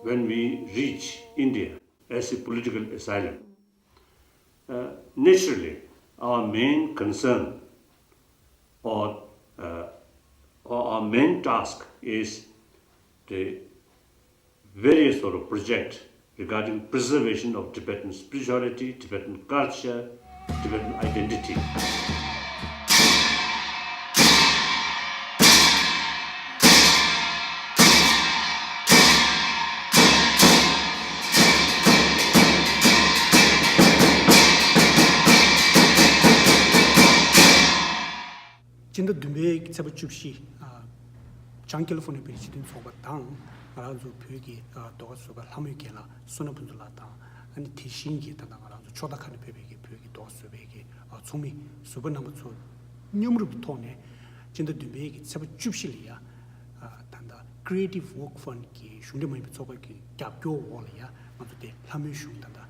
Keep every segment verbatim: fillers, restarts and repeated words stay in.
When we reach India as a political asylum, uh, naturally, our main concern or, uh, or our main task is the various sort of project regarding preservation of Tibetan spirituality, Tibetan culture, Tibetan identity. སྤྱི་ཟླ་བདུན་པའི་ཚེས་པ་བཅུ་བཞི། ཨ། བྱང་ཀེ་ལི་ཧྥོ་ནི་ཡའི་བོད་རིགས་སྤྱི་མཐུན་ཚོགས་པ་དང་། ང་རང་ཚོ་བོད་ཀྱི་ཨ་ཟློས་གར་ཟུར་པ་ལྷ་མོའི་རྒན་ལགས་བསོད་ནམས་ཕུན་ཚོགས་ལགས་དང་། ཨ་ནི་དེ་བཞིན་གྱི་ད་ལྟ་ང་རང་ཚོ་ཕྱོགས་མཐའ་ཁག་ནས་ཕེབས་པའི་གི་བོད་ཀྱི་ཟློས་གར་ཟུར་པའི་གི་ཨ་ཚོགས་མི་ཟུར་པ་རྣམ་པ་ཚོ་མཉམ་རུབ་ཀྱི་ཐོག་ནས། སྤྱི་ཟླ་བདུན་པའི་གི་ཚེས་པ་བཅུ་བཞི་ལ་ཡ། ཨ། ད་ལྟ་Creative Work Fund གི་གཞུང་འབྲེལ་མ་ཡིན་པའི་ཚོགས་པ་གི་རྒྱབ་སྐྱོར་འོག་ལ་ཡ། ང་ཚོ་དེ་ལྷ་མོའི་གཞུང་ད་ལྟ་ཨ་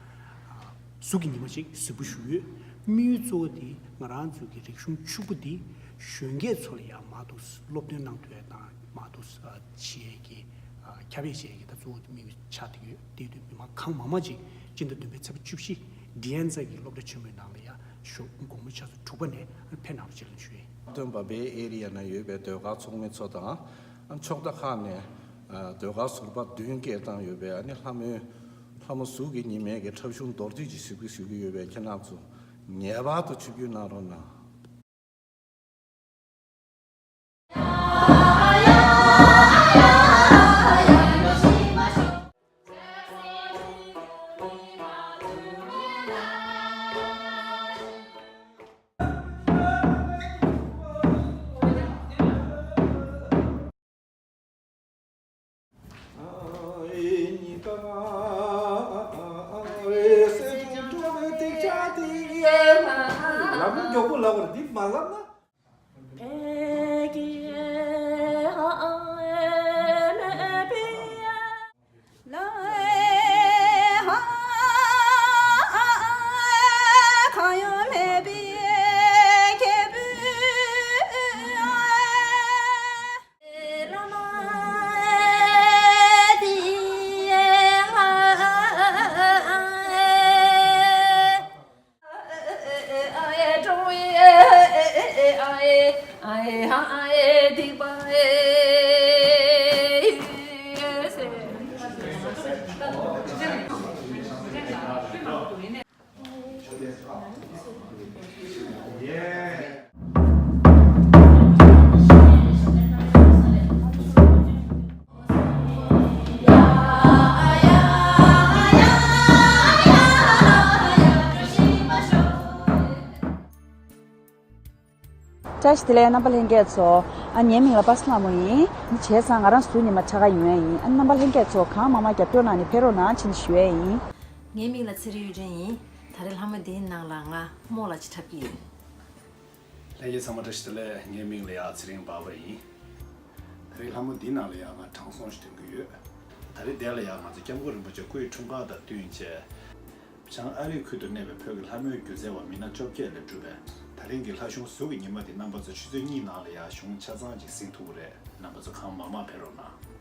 གཟུགས་ཀྱི་ཉི་མ་ཞིག་གཟིགས་འབུལ་ཞུས་ཡོད། དམིགས་ཡུལ་གཙོ་བོ་དེ་ང་རང་ཚོ་གི་རིག་གཞུང་ཕྱུག་པོ་འདི་གཞོན་སྐྱེས་ཚོ་ལ་ཡང་མར་ཐོག་སློབ་སྟོན་གནང་ཐུབ་ཡ་དང་། མར་ཐོག་ཨ་བྱེད་ཡས་ཀྱི་ཨ་ཁྱབ་སྤེལ་བྱེད་ཡས་ཀྱི་ད་གཙོ་བོ་དེ་དམིགས་ཡུལ་ཆགས་བསྡད་ཡོད། དེ་དུས་མི་མང་གང་མང་མང་ཅིག་སྤྱི་ཟླ་བདུན་པའི་ཚེས་པ་བཅུ་བཞི་ཌི་ཨན་ཛ་གི་སློབ་གྲྭ་ཆེན་མོའི་ནང་ལ་ཡང་ཞོགས་དགོང་མོ་ཆུ་ཚོད་དྲུག་པ་ནས་ཕེབས་གནང་བ་ཅིག་ལ་ཞུ་ཡིན། སྟོན་པ་བེ་ཨེ་རི་ཡ་ན་ཡོད་པའི་ཟློས་གར་ཚོགས་མི་ཚོ་དང་། ཕྱོགས་མཐའ་ཁག་ནས་ཟློས་གར་ཟུར་པ་བདུན་སྐད་བཏང་ཡོད་པའི་ཨ་ནི་ལྷ་མོའི་ལྷ་མོ་གཟུགས་ཀྱི་ཉི་མའི་གི་འཁྲབ་གཞུང་མདོར་བསྡུས་ཅིག་གཟིགས་འབུལ་ཞུ་གི་ཡོད་པས། ཁྱེད་རྣམ་ཚོ་ངེས་པར་དུ་ཆིབས་བསྒྱུར་གནང་རོགས་གནང་། ལམ་མགྱོགས་པོ་ལབ་པར་འདི་མ་ལབ་ན། བཀྲ་ཤིས་བདེ་ལེགས་རྣམ་པ་ལྷན་རྒྱས་ཚོ། ཨ། ངའི་མིང་ལ་པ་སངས་ལྷ་མོ་ཡིན། བྱས་ཙང་ང་རང་གཟུགས་ཉི་མ་ཁྲ་ཁ་ཡོང་ཡ་ཡིན། ཨ། རྣམ་པ་ལྷན་རྒྱས་ཚོ་གང་མང་མང་རྒྱབ་སྐྱོར་གནང་ནས་ཕེབས་རོགས་གནང་ཅེས་ཞུ་ཡ་ཡིན། ངའི་མིང་ལ་ཚེ་རིང་གཡུ་སྒྲོན་ཡིན། ད་རེས་ལྷ་མོ་འདིའི་ནང་ལ་ང་རྨོ་ལགས་ཅིག་འཁྲབ་ཀྱི་ཡིན། ལྷན་རྒྱས་ཚང་མ་བཀྲ་ཤིས་བདེ་ལེགས། ངའི་མིང་ལ་ཡ་ཚེ་རིང་འབའ་པ་ཡིན། ད་རེས་ལྷ་མོ་འདིའི་ནང་ལ་ཡ་ང་དྲང་སྲོང་ཞིག་འདོན་གྱི་ཡོད། ད་རེས་འདིར་ལ་ཡ་ང་ཚོ་སྐྱབས་མགོན་རིན་པོ་ཆེ་སྐུའི་འཁྲུངས་སྐར་དང་བསྟུན་བྱས། བྱང་ཨ་རིའི་ཁུལ་དུ་གནས་པའི་བོད་ཀྱི་ལྷ་མོའི་སྒྱུ་རྩལ་བ་མི་སྣ་བཅོ་བརྒྱད་ལས་གྲུབ་པའི་ད་རིང་གི་ལྷ་གཞུང་གཟུགས་ཀྱི་ཉི་མ་འདི་རྣམ་པ་ཚོ་ཆུ་ཚོད་གཉིས་ནང་ལ་ཡ་གཞུང་ཆ་ཚང་ཅིག་གཟིགས་ཐུབ་ཀྱི་རེད། རྣམ་པ་ཚོ་གང་མང་མང་ཕེབས་རོགས་གནང་།